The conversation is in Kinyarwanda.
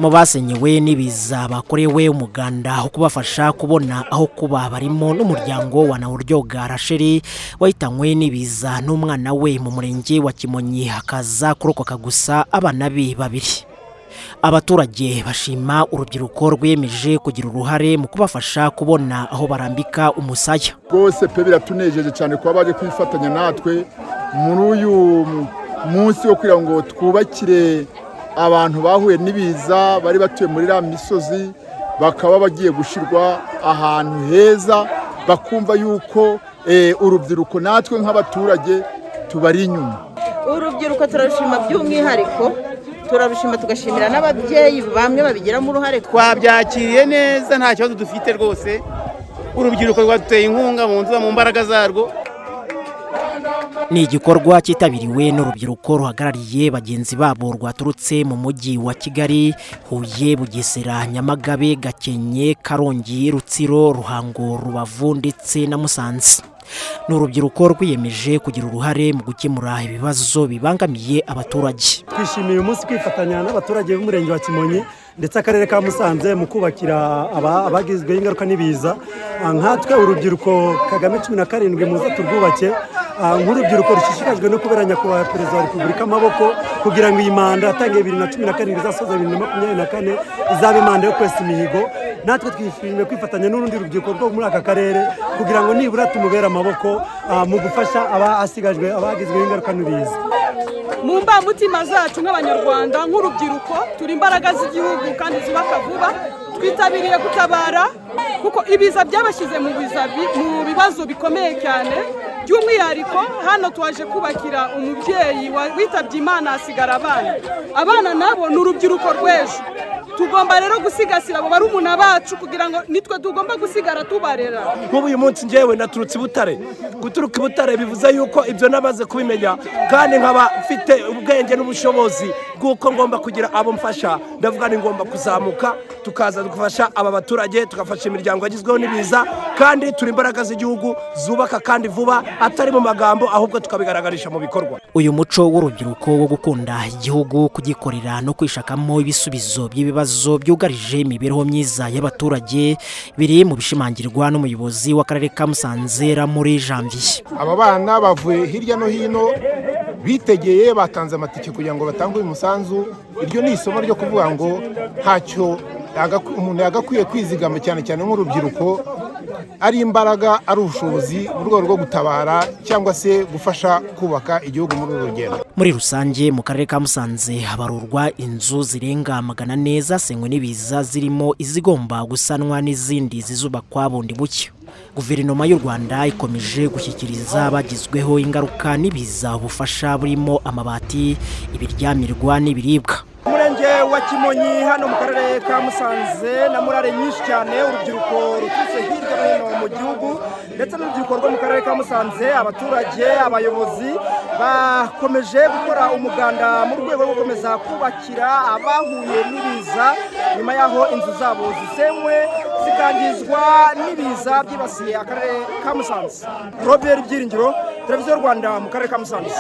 Mu basenyewe n'ibiza bakorewe umuganda wo kubafasha kubona aho kuba barimo n'umuryango wa Nawuryoga Rasheli wahitanywe n'ibiza n'umwana we mu murenge wa Kimonyi, hakaza kurokoka gusa abana be babiri. Abaturage bashima urubyiruko rwiyemeje kugira uruhare mu kubafasha kubona aho barambika umusaya. Rwose pe, biratunejeje cyane kuba baje kwifatanya natwe muri uyu munsi wo kugira ngo twubakire abantu bahuye n'ibiza bari batuye muri iriya misozi, bakaba bagiye gushyirwa ahantu heza, bakumva yuko urubyiruko natwe nk'abaturage tubari inyuma. Urubyiruko turarushima by'umwihariko, turarushima tugashimira n'ababyeyi bamwe babigiramo uruhare. Twabyakiriye neza, nta kibazo dufite rwose. Urubyiruko rwaduteye inkunga mu nzu, mu mbaraga zarwo. Ni igikorwa cyitabiriwe n'urubyiruko ruhagarariye bagenzi babo rwaturutse mu mujyi wa Kigali, Huye, Bugesera, Nyamagabe, Gakenke, Karongi, Rutsiro, Ruhango, Rubavu ndetse na Musanze. Ni urubyiruko rwiyemeje kugira uruhare mu gukemura ibibazo bibangamiye abaturage. Twishimiye uyu munsi kwifatanya n'abaturage b'umurenge wa Kimonyi ndetse akarere ka Musanze mu kubakira abagizweho ingaruka n'ibiza. Nkatwe urubyiruko Kagame 17 muze turwubake, nk'urubyiruko rushishikajwe no kubera Nyakubahwa Perezida wa Repubulika amaboko kugira ngo iyi manda yatangiye 2017 izasoza 2024 izaba imanda yo kwesa imihigo. Natwe twishimiye kwifatanya n'urundi rubyiruko rwo muri aka karere kugira ngo nibura tumubere amaboko mu gufasha abasigajwe, abagizweho ingaruka n'ibiza. Mu mbamutima zacu nk'Abanyarwanda, nk'urubyiruko, turi imbaraga z'igihugu kandi zubaka vuba. Twitabiriye gutabara kuko ibiza byabashyize mu bibazo bikomeye cyane. By'umwihariko hano twaje kubakira umubyeyi witabye Imana hasigara abana. Abana nabo ni urubyiruko rw'ejo. Tugomba rero gusigasira abo barumuna bacu kugira ngo nitwe tugomba gusigara tubarera. Nk'ubu uyu munsi ngewe naturutse i Butare. Guturuka i Butare bivuze yuko ibyo namaze kubimenya kandi nkaba mfite ubwenge n'ubushobozi bw'uko ngomba kugira abo mfasha. Ndavuga ni ngomba kuzamuka, tukaza tugafasha aba baturage, tugafasha imiryango yagizweho n'ibiza, kandi turi imbaraga z'igihugu zubaka kandi vuba, atari mu magambo ahubwo tukabigaragarisha mu bikorwa. Uyu muco w'urubyiruko wo gukunda igihugu, kugikorera no kwishakamo ibisubizo by'ibibazo byugarije imibereho myiza y'abaturage biri mu bishimangirwa n'umuyobozi w'akarere ka Musanze, Ramuri Janvier. Aba bana bavuye hirya no hino, bitegeye, batanze amatike kugira ngo batange uyu musanzu. Iryo ni isomo ryo kuvuga ngo ntacyo umuntu yagakwiye kwizigama, cyane cyane nk'urubyiruko, ari imbaraga, ari ubushobozi mu rwego rwo gutabara cyangwa se gufasha kubaka igihugu muri uru rugendo. Muri rusange, mu karere ka Musanze habarurwa inzu zirenga 400 zasenywe n'ibiza, zirimo izigomba gusanwa n'izindi zizubakwa bundi bushya. Guverinoma y'u Rwanda ikomeje gushyikiriza abagizweho ingaruka n'ibiza ubufasha burimo amabati, ibiryamirwa n'ibiribwa. Umurenge wa Kimonyi hano mu karere ka Musanze na morale nyinshi cyane. Urubyiruko ruturutse hirya no hino mu gihugu ndetse n'urubyiruko rwo mu karere ka Musanze, abaturage, abayobozi, bakomeje gukora umuganda mu rwego rwo gukomeza kubakira abahuye n'ibiza nyuma y'aho inzu zabo zisenywe zikangizwa n'ibiza byibasiye akarere ka Musanze. Robert Byiringiro, Televiziyo Rwanda, mu karere ka Musanze.